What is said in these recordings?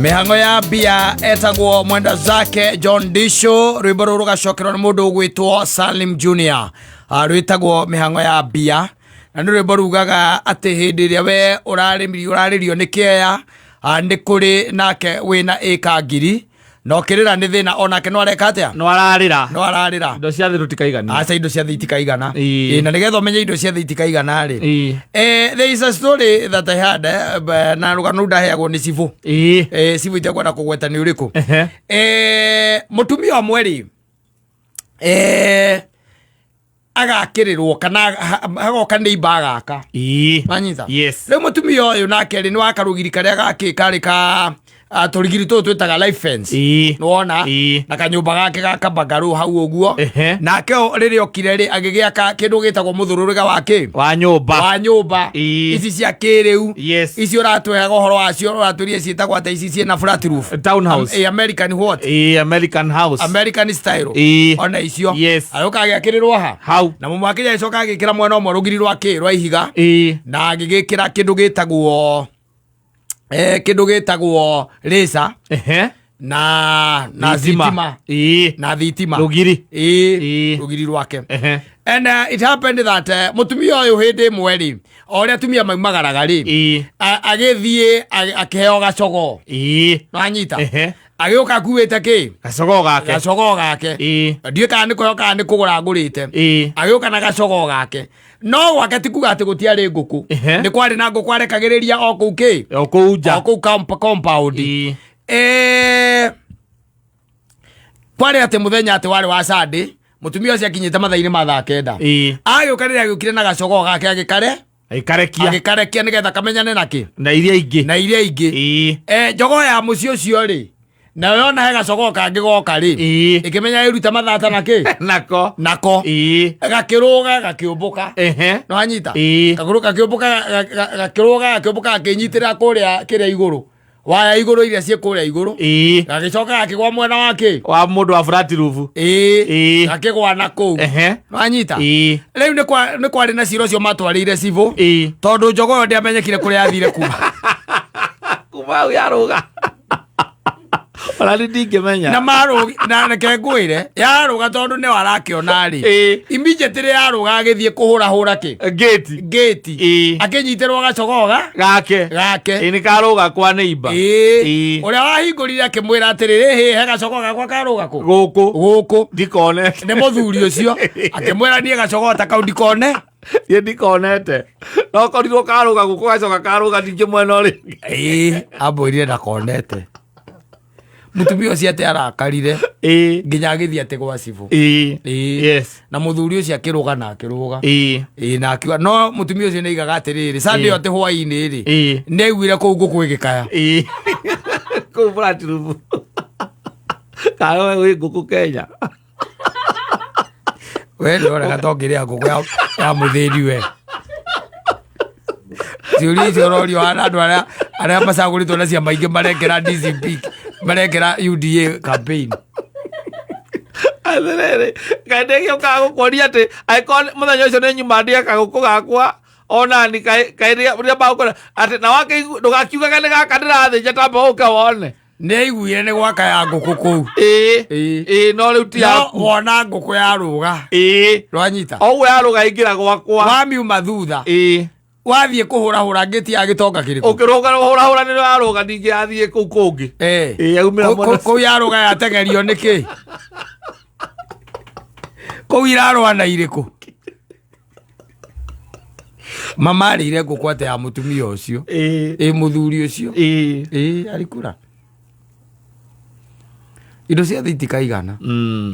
Mĩhang'o ya mbia etagwo mwenda zake John Disho. Rwĩmbo rũrũ rũgacokerwo nĩ mũndũ ũgwĩtwo Salim Junior. Rwĩtagwo Mĩhang'o ya Mbia, na nĩ rwĩmbo rugaga atĩ hĩndĩ ĩrĩa we ũrarĩrio nĩ kĩeya, nĩ kũrĩ nake wĩna ĩka ngiri na ũkĩrĩra nĩ thĩna, onake no areka atĩa? No ararĩra. No ararĩra. Indo cia thĩ tũtikaigania. Aca, indo cia thĩ itikaigana. Ĩĩ. Ĩĩ, na nĩgetha ũmenye indo cia thĩ itikaigana rĩ, Ĩĩ. There is a story that I had, na rũgano rũu ndaheagwo nĩ cibũ. Cibũ itekwenda kũgweta nĩ ũrĩkũ. Mũtumia ũmwe rĩ, agakĩrĩrwo kana hagoka nĩ imba agaka. Wanyita? Yes. Rĩu mũtumia ũyũ nake rĩ, nĩ wa karũgiri karĩa gakĩ karĩ ka tũrigiri tũtũ twĩtaga life fence. Nĩwona? Ĩĩ. Na kanyũmba gake ga kabangarũ hau ũguo. Nake rĩrĩa okire rĩ, agĩgĩaka kĩndũ gĩtagwo mũthũrũrĩga wa kĩ? Wa nyũmba. Wa nyũmba. Ici cia kĩrĩu. Ici ũratwehaga ũhoro wacio, ũratwĩria ciĩtagwo atĩa ici ciĩna flat roof? Townhouse. American what? American house. American style. Ona icio. Agĩũka agĩakĩrĩrwo ha? Hau. Na mũmwakinya agĩcoka agĩkĩra mwena ũmwe rũgiri rwa kĩ? Rwa ihiga. Na agĩgĩkĩra kĩndũ gĩtagwo rĩca na thitima. Na thitima. Rũgiri. Ĩĩ. Rũgiri rwake. And it happened that mũtumia ũyũ hĩndĩ ĩmwe rĩ, o ũrĩa atumia maumagaraga rĩ, agĩthiĩ akĩheo gacogoo. Wanyita? Agĩũka akuĩte kĩ? Gacogoo gake. Gacogoo gake. Ndiũĩ kana nĩ kũheo kana nĩ kũgũra ngũrĩte. Agĩũka na gacogoo gake, no gwake ti kuga atĩ gũtiarĩ ngũkũ. Nĩ kwarĩ na ngũkũ, arekagĩrĩria o kũu kĩ? O kũu nja. O kũu compound. Kwarĩ atĩ mũthenya atĩ warĩ wa Sunday, mũtumia ũcio akinyĩte mathaa-inĩ ma thaa 9. Agĩũka, rĩrĩa agĩũkire na gacogoo gake, agĩkare Agĩkarekia. Agĩkarekia nĩgetha kamenyane na kĩ? Na iria ingĩ. Na iria ingĩ. Njogoo ya mũciĩ ũcio rĩ, nayo yona he gacogoo kangĩ goka rĩ, ĩkĩmenya ĩrute mathata na kĩ? Nako. Nako. Gakĩrũga, gakĩũmbũka. No anyita? Kagũrũ gakĩũmbũka, gakĩrũga, gakĩũmbũka, gakĩnyitĩrĩra kũrĩa kĩrĩa igũrũ, waya igũrũ iria ciĩ kũrĩa igũrũ. Gagĩcoka gakĩgwa mwena wa kĩ? Wa mũndũ wa flat roof. Ĩĩ. Gakĩgwa na kũu. No anyita? Rĩu nĩ kwarĩ na cira ũcio matwarĩire cibũ, tondũ njogoo ĩyo ndĩamenyekire kũrĩa yathire kuma. Kuma hau yarũga, ona nĩ ndingĩmenya. Na marũgi na reke ngwĩre, yarũga tondũ nĩwe arakĩona rĩ, immediately yarũga agĩthiĩ kũhũrahũra kĩ? Ngĩti. Ngĩti. Akĩnyitĩrwo gacogoo ga gake. Gake. Nĩ karũga kwa neighbor. Ũrĩa wahingũrire akĩmwĩra atĩrĩrĩ, hĩ, he gacogoo gakwa karũga kũ? Gũkũ. Gũkũ. Ndikonete. Nĩ mũthuri ũcio akĩmwĩra, niĩ gacogoo ta kau ndikone. Niĩ ndikonete, no korirwo karũga gũkũ, gacoka karũga ningĩ mwena ũrĩ. Ĩĩ, ambwĩrire ndakonete. Mũtumia ũcio atĩ arakarire nginya agĩthiĩ atĩ gwa cibũ. Na mũthuri ũcio akĩrũga na akĩrũga. Ĩĩ, na akiuga no mũtumia ũcio nĩ aigaga atĩrĩrĩ, Sunday ĩyo atĩ hwaĩ-inĩ rĩ, nĩ aiguire kũu ngũkũ ĩgĩkaya. Ĩĩ, kũu flat roof kana wĩ ngũkũ Kenya. We ndorega tongĩrĩa ngũkũ ya mũthĩni. We ciũria icio ũrorio hana andũ arĩa macagũrĩtwo na ciama ingĩ marekĩra DCP, marekĩra UDA campaign. Atĩrĩrĩ, kaĩ ndĩgĩũkaga gũkuonia atĩ angĩkorwo mũthenya ũcio nĩ nyuma ndĩe kagũkũ gakwa onani kaĩ rĩrĩa magũkora atĩ na wakĩigu ndũgakiugage nĩ gaka ndĩrathĩnja, tamba ũke wone. Nĩ aiguire nĩ gwaka ya ngũkũ kũu. Ĩĩ, no rĩu ti no yaku. Wona ngũkũ yarũga. Rwanyita? O ũguo yarũga ingĩra gwakwa. Wamiuma thutha. Wathiĩ kũhũrahũra ngĩti ya gĩtonga kĩrĩkũ? Ũkĩrũga hũrahũra nĩ yarũga, ningĩ yathiĩ kũu kũngĩ. Ĩĩ, yaumĩra mwena. Kũu yarũga yatengerio nĩkĩ? Kũu irarũa na irĩkũ? Mamarĩire ngũkũ atĩ ya mũtumia ũcio. Ĩ mũthuri ũcio. Ĩ arikura indo ciothe itikaigana.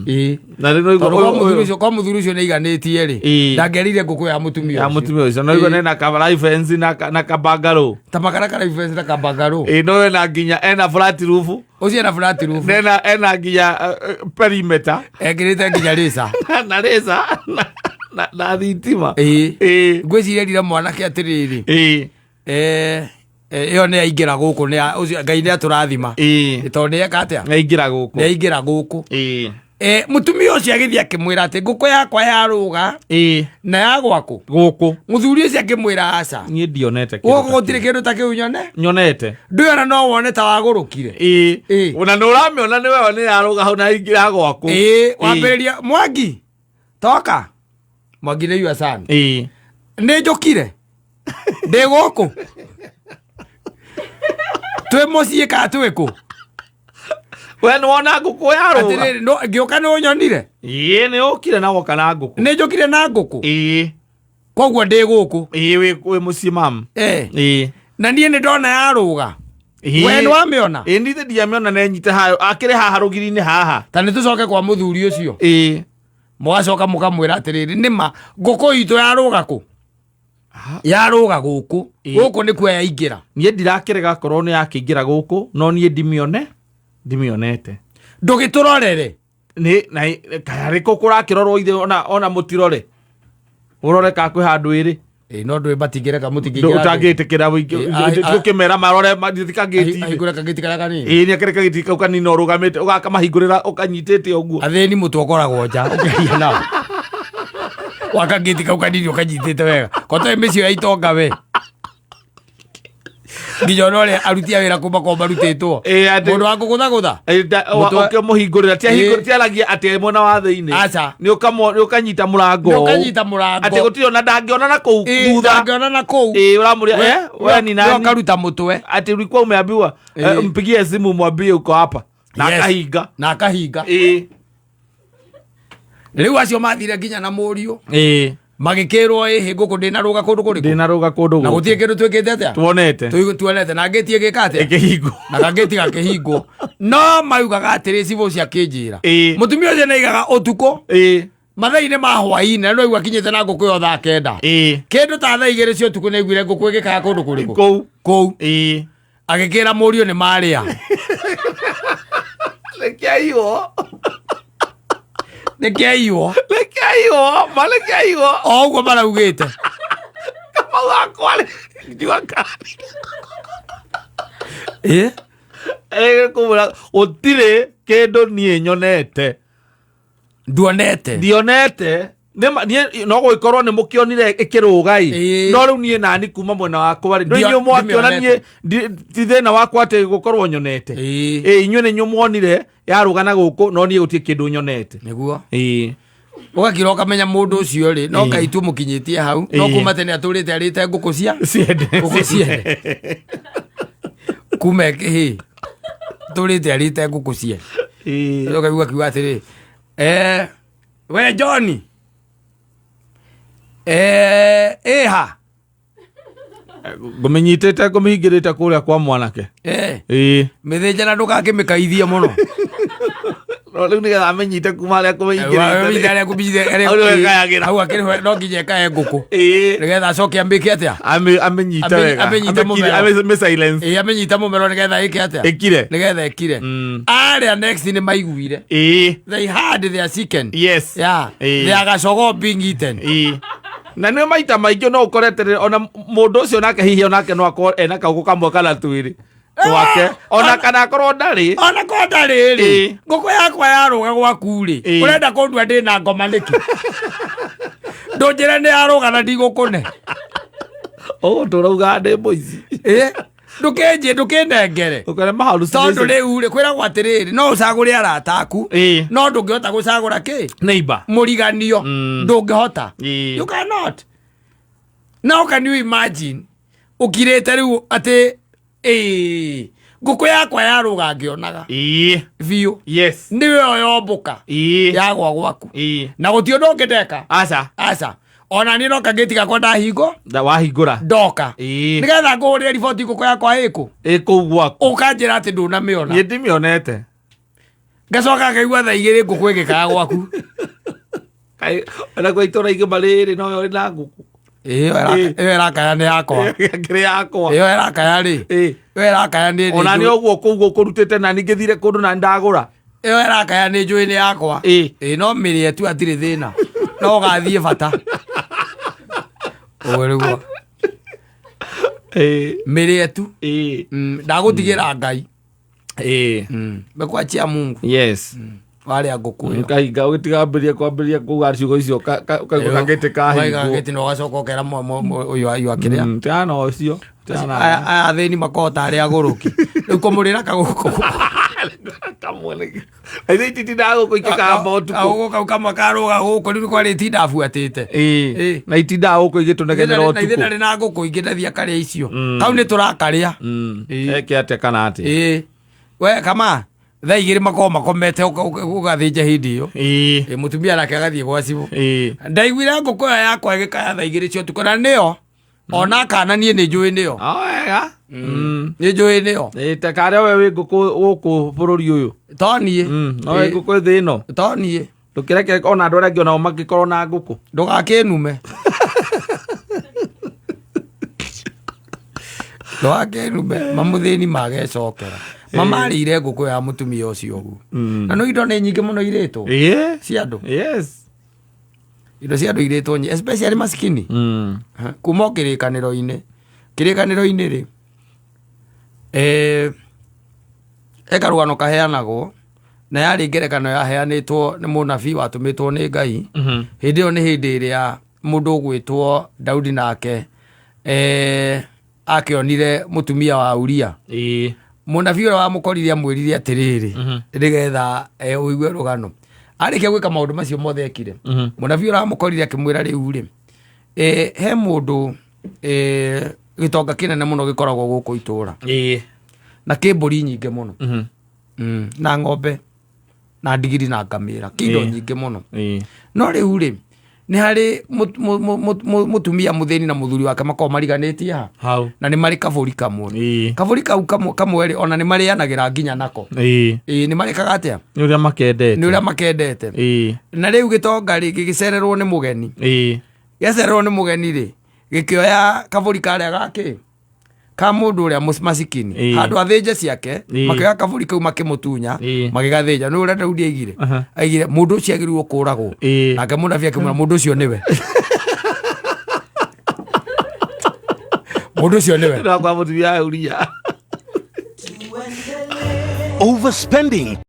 Ĩ. Na rĩu Tondũ kwa mũthuri ũcio, kwa mũthuri ũcio nĩ aiganĩtie rĩ, ndangĩarĩire ngũkũ ya mũtumia ya ũcio. Mũtumia ũcio no igua nena ka life fence na kabangarũ. Ta makara kara ifensi na kambangarũ. Ĩĩ, no ena nginya ena flat roof. Ũcio ena flat roof. Na ena nginya perimeter. Ekĩrĩte nginya rĩca. Na rĩca na thitima. Ĩĩ. Ngwĩciria erire mwanake atĩrĩrĩ, ĩyo nĩ aingĩra gũkũ, nĩ ũcio Ngai nĩ atũrathima. Tondũ nĩ eka atĩa? Aingĩra gũkũ. Nĩ aingĩra gũkũ. Mutumia ũcio agĩthiĩ akĩmwĩra atĩ ngũkũ yakwa yarũga na ya gwaku. Gũkũ. Mũthuri ũcio akĩmwĩra aca, Niĩ ndionete kĩndũ gũkũ ta gũtirĩ kĩu. kĩndũ ta kĩu nyone. Nyonete. Ndũyona no wone ta wagũrũkire. Ona nĩ ũramĩona nĩ wewe nĩ yarũga hau na ingĩ gwaku. Wambĩrĩria Mwangi toka Mwangi nĩ yua sana. Nĩ njũkire ndĩ gũkũ twĩ mũciĩ kana twĩ kũ? We nĩ wona ngũkũ yarũga? Atĩrĩrĩ, ngĩũka nĩ ũnyonire. Nĩ ũkire na woka na ngũkũ. Nĩ njũkire na ngũkũ. Koguo ndĩ gũkũ. Wĩ mũciĩ mam. Na niĩ nĩ ndona yarũga. We nĩ wamĩona? Niĩ ndiamĩona na ĩnyite hayo akĩrĩ haha rũgiri-inĩ haha. Ta nĩ tũcoke kwa mũthuri ũcio. Mũgacoka mũkamwĩra atĩrĩrĩ, nĩma ngũkũ itũ yarũga kũ? Yarũga gũkũ. Gũkũ nĩkuo yaingĩra. Niĩ ndirakĩrega korwo nĩ yakĩingĩra gũkũ, no niĩ ndimĩone, ndimĩonete. Ndũgĩtũrorere. Nĩ na kaya rĩkũ kũrakĩrorwo ithe ona mũtirore. Ũrore ka kwĩ handũ ĩrĩ. No ndũĩ matingĩreka mũtingĩingĩra. Ũtangĩtĩkĩra ũkĩmera marore matikangĩti. Ahingũre kagĩti karĩa kanini. Nĩ akĩrĩ kagĩti kau kanini ũrũgamĩte ũgakamahingũrĩra ũkanyitĩte ũguo. Athĩni mũtwe ũkoragwo nja ũkĩaria nao. Wakagĩti kau kanini ũkanyitĩte wega. Kotoĩ mĩciĩ ya itonga we. Nginya ona ũrĩa aruti a wĩra kuma kwa marutĩtwo. Mũndũ wa kũgũthagũtha. Ũkĩmũhingũrĩra tiaragia atĩ mwena wa thĩinĩ. Aca. Nĩ ũkanyita mũrango. Nĩ ũkanyita mũrango. Atĩ gũtirĩ ona ndangĩona na kũu thutha. Ndangĩona na kũu. Ũramũria, we ni nani? We ũkaruta mũtwe. Atĩ ulikuwa umeambiwa, mpigie simu mwambie uko hapa. Na akahinga. Na akahinga. Rĩu acio mathire nginya na mũriũ. Magĩkĩrwo ĩhĩ ngũkũ ndĩnarũga kũndũ kũrĩkũ? Ndĩnarũga kũndũ Na gũkũ. gũtirĩ kĩndũ twĩkĩte atĩa? Tuonete. Tuonete na ngĩti ĩgĩka atĩa? Ĩkĩhingwo. Na kangĩti gakĩhingwo. No maugaga atĩrĩ cibũ ũcio akĩnjĩra. Mũtumia ũcio nĩaigaga ũtukũ. Mathaa-inĩ ma hwaĩ-inĩ, na no aigua akinyĩte na ngũkũ ĩyo thaa 9. Kĩndũ ta thaa 2 cia ũtukũ nĩaiguire ngũkũ ĩgĩkaya kũndũ kũrĩkũ? Kũu. Kũu. Agĩkĩra mũriũ nĩ marĩa. Nĩkĩaiywo. Nĩkĩaiywo. Nĩkĩaiywo, ma nĩkĩaiywo. O ũguo maraugĩte. Kamau gakwa rĩ, njua kari. Kũmwĩra, gũtirĩ kĩndũ niĩ nyonete. Nduonete. Ndionete. Nĩ no gũgĩkorwo nĩ mũkĩonire ĩkĩrũga ĩ. No rĩu niĩ nani kuma mwena wakwa rĩ, ndũ inyuĩ mwakĩona Ndimĩonete. niĩ ti thĩna wakwa atĩ gũkorwo nyonete. Inyuĩ nĩ inyuĩ mwonire yarũga na gũkũ, no niĩ gũtirĩ kĩndũ nyonete. Nĩguo. Ũgakira ũkamenya mũndũ ũcio rĩ, no Ngai tu mũkinyĩtie hau, no kuma tene atũrĩte arĩte ngũkũ cia Ciende. Ngũkũ ciene. Kuma ĩkĩhĩ. Atũrĩte arĩte ngũkũ ciene. Ũkaigua akiuga atĩrĩ, we John. Ĩha. Ngũmĩnyitĩte, ngũmĩhingĩrĩte kũrĩa kwa mwanake. Mĩthĩnja na ndũgakĩmĩkaithie mũno. No rĩu nĩgetha amenyite kuma harĩa kũmĩhingĩrĩte. Harĩa kũmĩnyitĩte, Hau nĩho ĩkayagĩra. Hau akĩrĩ no nginya ĩkaye ngũkũ. Nĩgetha acoke ambĩke atĩa? Amĩnyite wega. Amĩnyite mũmero. Amĩ silence. Amĩnyite mũmero nĩgetha ĩke atĩa? Ĩkire. Nĩgetha ĩkire. Arĩa next nĩ maiguire. They had their chicken. Yeah. Their gacogo being eaten. Na nĩ maita maingĩ no ũkore atĩrĩrĩ, ona mũndũ ũcio nake hihi onake no akorwo ena kaũgũ kamwe kana twĩrĩ twake, ona kana akorwo ndarĩ. Ona korwo ndarĩ rĩ, ngũkũ yakwa yarũga gwaku rĩ, ũrenda kũndua ndĩ na ngoma nĩkĩ? Ndũnjĩre nĩ yarũga na ndigũkũne. Ũgũtũra ugaga ndĩ mũici. Ndũkĩnjĩ, ndũkĩnengere. Ũkore ma hallucination. Tondũ rĩu rĩ, kwĩragwo atĩrĩrĩ, no ũcagũre arata aku, no ndũngĩhota gũcagũra kĩ? Neighbor. Mũriganio. Ndũngĩhota. You cannot. Now can you imagine ũkirĩte rĩu atĩ, ngũkũ yakwa yarũga ngĩonaga. Biũ. Nĩwe yombũka. Yagwa gwaku. Na gũtirĩ ũndũ ũngĩ ndeka. Aca. Aca. Ona niĩ no kangĩti gakwa ndahingo. Da wahingũra. Ndoka. Nĩgetha ngũhũrĩre riboti ngũkũ yakwa ĩkũ? Ĩkũu gwaku. Ũkanjĩra atĩ ndũnamĩona. Niĩ ndimĩonete. Ngacoka ngaigua thaa igĩrĩ ngũkũ ĩgĩkaya gwaku. Kaĩ, ona kwa itũra igima rĩrĩ no ũrĩ na ngũkũ. Ĩyo ĩrakaya nĩ yakwa. Ĩkĩrĩ yakwa. Ĩyo ĩrakaya rĩ. Ĩyo ĩrakaya nĩ Ona nĩ ũguo kũu gũkũrutĩte na ningĩ thire kũndũ na ndagũra. Ĩyo ĩrakaya nĩ njũĩ nĩ yakwa. No mĩrĩe tu hatirĩ thĩna. No ũgathiĩ bata. Ũguo nĩguo. Mĩrĩe tu. Ndagũtigĩra Ngai. Mekuachia Mungu. Warĩa ngũkũ ĩyo. Kahinga ũgĩtigambĩria kwambĩrĩria kuga ciugo icio ũkaigua kagĩtĩ Waiga kahingwo. gĩtĩ na ũgacoka ũkera ũyũ ũyũ akĩrĩa. Tigana na ũcio. Tigana Aya aya athĩni makoragwo tarĩ agũrũki. Rĩu kũmũrĩra kagũkũ. Kamwe nĩ- Ithe ititindaga gũkũ ikĩkamba ũtukũ. Kagũkũ kau kamwe karũga gũkũ rĩu kwarĩ itinda abuatĩte. Ĩĩ. Ĩĩ. Na itindaga gũkũ igĩtũnegenera Na ithe ũtukũ. ndarĩ na ngũkũ ingĩ ndathiĩ akarĩa icio. Kau nĩ tũrakarĩa. Ĩĩ. Eke atĩa kana atĩa? Ĩĩ. We kama thaa igĩrĩ makoragwo makomete ũgathĩnja hĩndĩ ĩyo. Ĩĩ. Ĩĩ, mũtumia nake agathiĩ gwa cibũ. Ĩĩ. Ndaiguire ngũkũ ĩyo yakwa ĩgĩkaya thaa igĩrĩ cia ũtukũ na nĩyo ona kana niĩ nĩ njũĩ nĩyo. O wega. Nĩ njũĩ nĩyo. Ĩĩ, ta karĩa we wĩ ngũkũ gũkũ bũrũri ũyũ. To niĩ. No wĩ Ĩĩ, ngũkũ thĩ ĩno. to niĩ. Ndũkĩreke ona andũ arĩa angĩ onao mangĩkorwo na ngũkũ. Ndũgakĩnume. Ndũgakĩnume. Mamũthĩni magecokera. Mamarĩire ngũkũ ya mũtumia ũcio ũguo. Na no indo nĩ nyingĩ mũno irĩtwo. Ĩĩ. Cia andũ. Yes. Indo cia andũ irĩtwo nyingĩ. Especially masikini. Kuma o kĩrĩkanĩro-inĩ. Kĩrĩkanĩro-inĩ rĩ, he karũgano kaheanagwo na yarĩ ngerekano yaheanĩtwo nĩ mũnabii watũmĩtwo nĩ Ngai. Hĩndĩ ĩyo nĩ hĩndĩ ĩrĩa mũndũ ũgwĩtwo Daudi nake akĩonire mũtumia wa Uria. Ĩĩ. Mũnabii ũrĩa wamũkorire amwĩrire atĩrĩrĩ, nĩgetha ũigue rũgano. Arĩkia gwĩka maũndũ macio mothe ekire, mũnabii ũrĩa wamũkorire akĩmwĩra rĩu rĩ, he mũndũ gĩtonga kĩnene mũno gĩkoragwo gũkũ itũra. Ĩĩ. Na kĩ mbũri nyingĩ mũno. Na ng'ombe na ndigiri na ngamĩra, kĩ indo nyingĩ mũno. Ĩĩ. No rĩu rĩ, nĩ harĩ mũtumia mũthĩni na mũthuri wake makoragwo mariganĩtie ha. Hau. Na nĩ marĩ kabũri kamwe. Ĩĩ. Kabũri kau kamwe rĩ, ona nĩ marĩanagĩra nginya nako. Ĩĩ. Ĩĩ, nĩ marĩkaga atĩa? Nĩ ũrĩa makendete. Nĩ ũrĩa makendete. Ĩĩ. Na rĩu gĩtonga rĩ, gĩgĩcererwo nĩ mũgeni. Ĩĩ. Gĩacererwo nĩ mũgeni rĩ, gĩkĩoya kabũri karĩa gakĩ ka mũndũ ũrĩa masikini. Ĩĩ. Handũ athĩnje ciake, Ĩĩ. makĩoya kabũri kau makĩmũtunya, Ĩĩ. magĩgathĩnja. Nĩ ũrĩa Daudi aigire? Aha. Aigire mũndũ ũcio agĩrĩirwo kũragwo. Ĩĩ. Nake mũnabii akĩmwĩra mũndũ ũcio nĩwe. Mũndũ ũcio nĩwe. No kwa mũtumia wa Uria. Overspending.